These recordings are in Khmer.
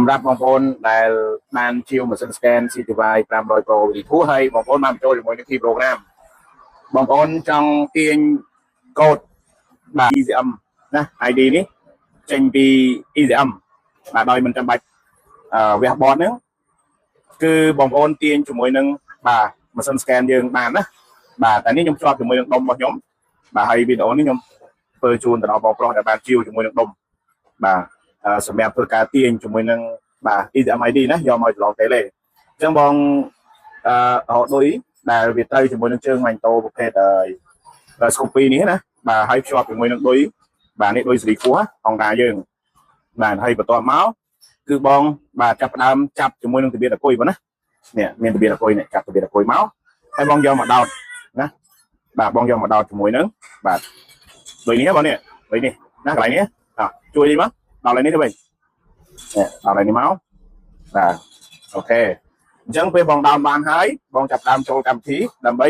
សម្រាប់បងប្អូនដែលបានជាវម៉ាស៊ីន scan CTY 500 Pro V2 ហើយបងប្អូនបានបញ្ចូលជាមួយនឹង key program បងប្អូនចង់ទាញកូដបាទ ECM ណា ID នេះចេញពី ECM បាទដោយមិនចាំបាច់អឺវះ board ហ្នឹងគឺបងប្អូនទាញជាមួយនឹងបាទម៉ាស៊ីន scan យើងបានណាបាទតែនេះខ្ញុំភ្ជាប់ជាមួយនឹងដុំរបស់ខ្ញុំបាទហើយវីដេអូនេះខ្ញុំធ្វើជូនទៅដល់បងប្រុសដែលបានជាវជាមួយនឹងដុំបាទសម្រាប់ធ្វើការទាញជាមួយនឹងបាទ ECM ID ណាយកមកចម្លង tele អញ្ចឹងបងអឺរកដូចដែលវាត្រូវជាមួយនឹងជើងម៉ាញ់តូប្រភេទអឺ Scoopy នេះណាបាទហើយភ្ជាប់ជាមួយនឹងឌុយបាទនេះឌុយសេរីខ្ពស់អង្គការយើងបាទហើយបន្ទាប់មកគឺបងបាទចាប់ផ្ដើមចាប់ជាមួយនឹងទបៀតអគុយបងណានេះមានទបៀតអគុយនេះចាប់ទបៀតអគុយមកហើយបងយកមកដោតណាបាទបងយកមកដោតជាមួយនឹងបាទដូចនេះបងនេះដូចនេះណាកន្លែងនេះអោះជួយនេះមកដល់កន្លែងនេះទៅវិញនេះដល់កន្លែងនេះមកបាទ OK អញ្ចឹងពេលបងដោនបានហើយបងចាប់ដើមចូលកម្មវិធីដើម្បី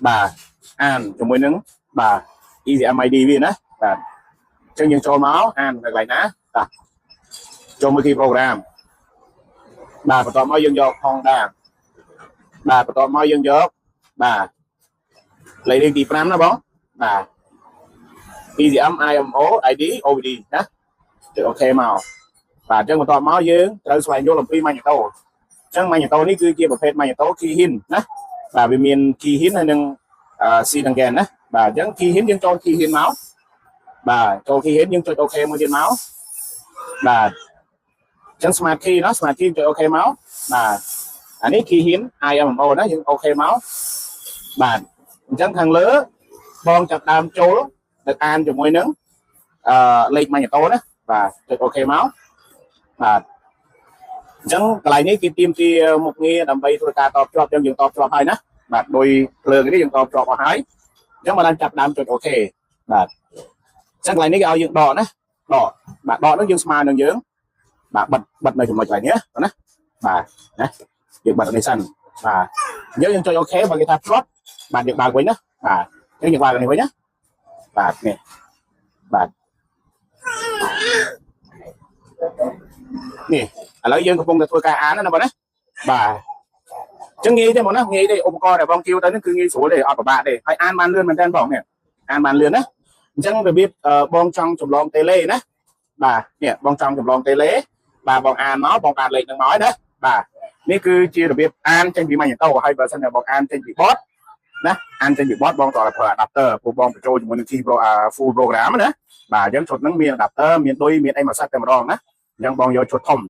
បាទអានជាមួយនឹងបាទ ECM ID វាណាបាទអញ្ចឹងយើងចូលមកអាននៅកន្លែងណាបាទចូលមើល key program បាទបន្ទាប់មកយើងយក Honda បាទបន្ទាប់មកយើងយកបាទលេខរៀងទី5ណាបងបាទ ECM IMO ID OBD ណាចុច OK មកបាទអញ្ចឹងបន្ទាប់មកយើងត្រូវស្វែងយល់អំពី magneto អញ្ចឹង magneto នេះគឺជាប្រភេទ magneto Keihin ណាបាទវាមាន Keihin ហើយនឹង Shindengen ណាបាទអញ្ចឹង Keihin យើងចូល Keihin មកបាទចូល Keihin យើងចុច OK មួយទៀតមកបាទអញ្ចឹង Smart Key ណា Smart Key ចុច OK មកបាទអានេះ Keihin IMO ណាយើង OK មកបាទអញ្ចឹងខាងលើបងចាប់ដើមចូលទៅអានជាមួយនឹងអឺលេខ magneto ណាបាទចុច OK មកបាទអញ្ចឹងកន្លែងនេះគេទាមទារមុខងារដើម្បីធ្វើការតបជាប់អញ្ចឹងយើងតបជាប់ហើយណាបាទដោយភ្លើងនេះយើងតបជាប់អស់ហើយអញ្ចឹងមកដល់ចាប់ដើមចុច OK បាទអញ្ចឹងកន្លែងនេះគេឲ្យយើងដកណាដកបាទដកហ្នឹងយើងស្មើនឹងយើងបាទបិទបិទនៅចំណុចកន្លែងនេះណាបាទណាយើងបិទនេះសិនបាទអញ្ចឹងយើងចុច OK បើគេថាភ្ជាប់បាទយើងបើកវិញណាបាទអញ្ចឹងយើងបើកនេះវិញណាបាទនេះបាទនេះឥឡូវយើងកំពុងតែធ្វើការអានណាបងណាបាទអញ្ចឹងងាយទេបងណាងាយទេឧបករណ៍ដែលបងគៀវទៅនេះគឺងាយស្រួលទេអត់ពិបាកទេហើយអានបានលឿនមែនតើបងនេះអានបានលឿនណាអញ្ចឹងរបៀបបងចង់ចម្លង tele ណាបាទនេះបងចង់ចម្លង tele បាទបងអានមកបងបានលេខនឹងមកហើយណាបាទនេះគឺជារបៀបអានចេញពី magneto ហើយបើសិនជាបងអានចេញពី board ណាអានចេញពី board បងត្រូវតែប្រើ adapter ព្រោះបងបញ្ចូលជាមួយនឹង key pro full program ណាបាទអញ្ចឹងឈុតហ្នឹងមាន adapter មានឌុយមានអីមួយសិតតែម្ដងណាអញ្ចឹងបងយកឈុតធំ។